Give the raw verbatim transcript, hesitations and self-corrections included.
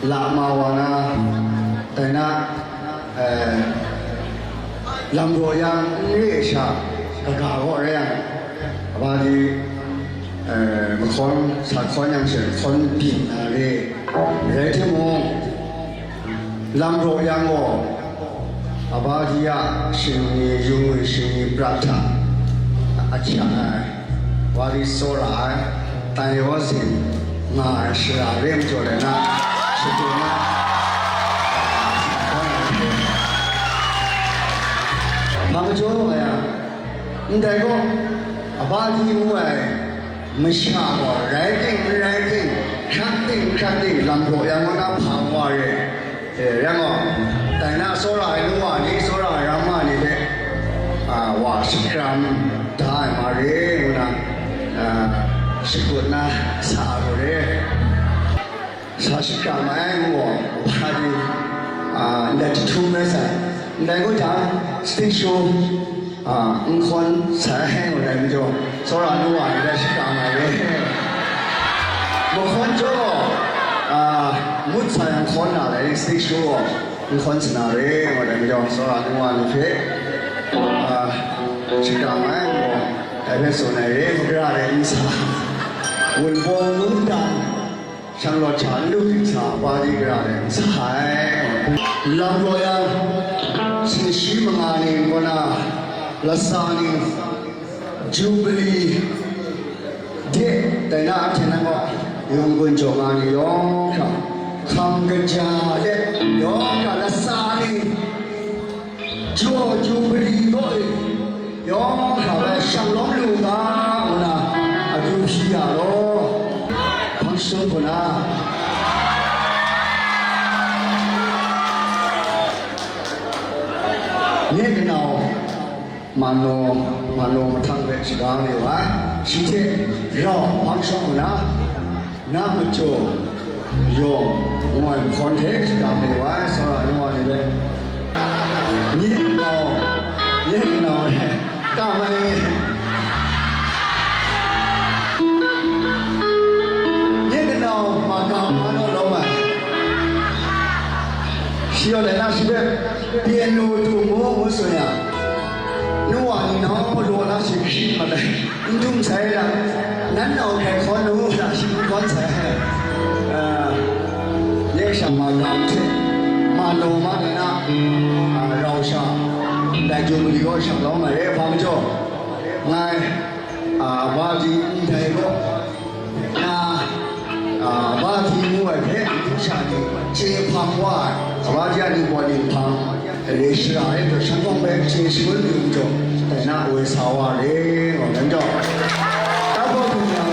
La ma wa na, dai na, eh, lam raw yang n re ai sha, kaga gaw rai yang, kaba di, eh, mahkawn sa hkawn yang she, hkawn byin na re. Rai timung, lam raw yang gaw, kaba di a shingni, yung shingni prat hta ahkyak ai. Wa di tsawra ai, tai wa sin nga ai shara re majaw le na, shadu na, hpa majaw nga yang, ndai gaw, aba ni ngu ai masha gaw, rai ting, n rai ting, hkrat ting, n hkrat ting, lam gaw yang gaw na hpang wa re. E, rai gaw, dai na tsawra ai nu wa ni, tsawra ai ramma ni hpe, a, wa shakram da ai ma re, ngu na, a, shakut na sa ai gaw re. Sa shakram ai ngu gaw, wa ni, a, ndai jahtum rai sai. Ndai gaw jang, stage show, a, n hkawn sai ngu dai majaw, tsawra nu wa ni hpe shakram ai re. Mahkawn jaw gaw, a, ngut sa yang hkawn na lai, stage show gaw n hkawn sa na re, ngu dai majaw, tsawra nu wa ni hpe, a, shakram ai ngu gaw, dai hpe tsun ai re, magara rai n sa. Wunpawng mungdan, Shanglawt hta n lu hkrit sa, pa di gara ai n sa ai. Lam gaw yang, singshi manga ni kaw na, lasa ni, jubili, de, dai na ahkyen na gaw, yawng gun jaw nga ni yawng hkra, hkam kaja de, yawng hkra lasa ni, Jaw jubili gaw e, yawng hkra bai shang lawm lu u ga, ngu na akyu hpyi ya law, hpang shadawn hku na, nye kanau, Mano, Mano mahtang hpe shaga mayu ai, shi hte rau hpang shadawn hku na, Na majaw yawng ngu ai mahkawn hte shada mayu ai, tsawra ai nu wa ni hpe. Nye kanau, nye kanau e, ka mai, nye kanau ma ka ma naw lawm ai. Shi yawng dai na shi hpe, piano du mu, ngu tsun yang, nu wa ni nau law na shi hkrit mat ai. N dum sai na, nan nau hkrai hkawn u, na shi n hkawn sai. Ah, nye sha ma gam hte, ma law ma ni na, ah, rau sha, ndai jubili gaw shang lawm ai re, hpa majaw, ngai, ah, ba di ndai gaw, na, Ah, ba hpyi ngu ai hpe, amyu sha ni chye hpang wa ai, Kawa ja ni gaw ni hpang, re shara e, daw shan hpawng hpe chye shangun yu majaw, dai na woi sa wa re, gaw dan jaw, ta hpawng hpung yang,